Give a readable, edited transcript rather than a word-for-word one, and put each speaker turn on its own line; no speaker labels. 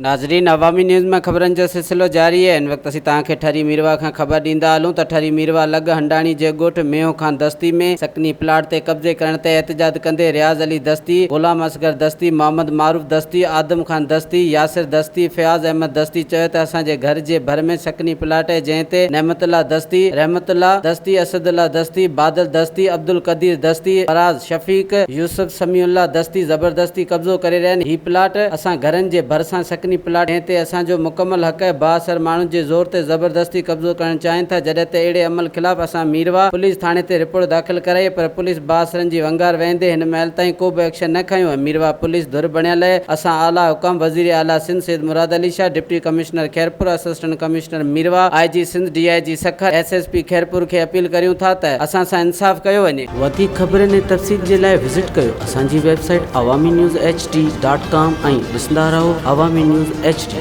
ناظرين عوامي نيوز ۾ خبرن جو سلسلو جاري آهي هن وقت اسين توهان کي ٺري ميرواهه کان خبر ڏيندا هلون ته ٺري ميرواهه لڳ هنڊاڻي جي ڳوٺ مينهون خان دستي ۾ سڪني پلاٽ تي قبضي ڪرڻ تي احتجاج ڪندي رياض علي دستي، غلام اصغر دستي، محمد معروف دستي، آدم خان دستي، ياسر دستي، فياض احمد دستي چيو ته اسان جي گهر جي ڀر ۾ سڪني پلاٽ آهي جنهن تي نعمت الله دستي، رحمت الله دستي، اسد الله دستي، بادل دستي، عبدالقدير دستي، فراز، شفيق، يوسف، سميع الله دستي زبردستي قبضو ڪري رهيا آهن، هي پلاٽ اسان گهرن جي ڀرسان سڪني پلاٽ جنهن تي اسان جو مڪمل حق آهي، بااثر ماڻهن جي زور تي زبردستي قبضو ڪرڻ چاهين ٿا، جڏهن ته اهڙي عمل خلاف اسان ميرواهه پوليس ٿاڻي تي رپورٽ داخل ڪرائي پر پوليس بااثرن جي ونگار وهندي هن مهل تائين ڪو به ايڪشن نه کنيو ۽ ميرواهه پوليس ڌر بڻيل آهي، اسان اعليٰ حڪام وزير اعليٰ Sindh Syed Murad Ali Shah, deputy commissioner Khairpur, assistant commissioner Mirwah, I G Sindh, D I G Sukkur, S S P Khairpur کي اپيل ڪريون ٿا ته اسان سان انصاف ڪيو وڃي. وڌيڪ خبرن ۽ تفصيل جي لاء وزٽ ڪيو اسان جي website Awami news H D dot com ۽ ڏسندا رهو عوامي نيوز ايڇ ڊي.